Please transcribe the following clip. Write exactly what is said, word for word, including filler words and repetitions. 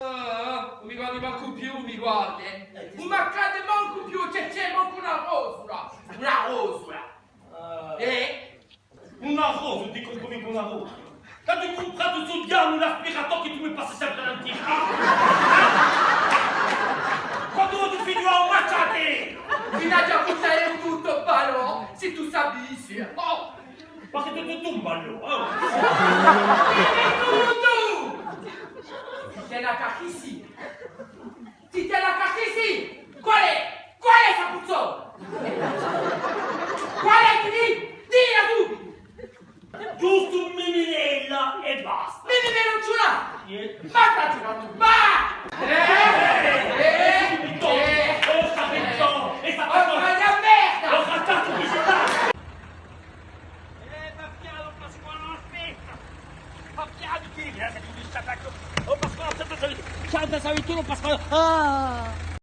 Ah, ùn mi guardi mancu più, mi guardi. Ùn mi guardi mancu più, c'hè, c'hè mancu una rosula. Una rosula. Ah. Eh? Una rosula, ti compru micca una rosula. T'aghju cumpratu stu diavulu aspiratori chì tù mi passi sempre davanti. Quandu tù fighjula un machete! Ti n'aghju à buttà tuttu, balò, sì tù sapissi. Oh! Ma chì tù, tù, tù, balò, eh? Dimmi tuttu! Ti tieni à cachissi! Ti tieni à cachissi! Qual hè? Qual hè sta puzzola? Qual hè, ti dicu? Dilla subitu! Ghjustu un mimilella è basta! Mimilella ùn ci vole! Iè. Ma t'aghju fattu, bah! Eh! Eh! Eh! Subito! Eh! Oh, sta pezzo! E sta pezzo! Oh, ma merda! Oh, sta pezzo! Eh, ma pianu, Pasquale, aspetta! Ma pianu, ti, eh, che ti mi stai... Oh, Pasquale, aspetta, aspetta, aspetta, Pasquale! Ah!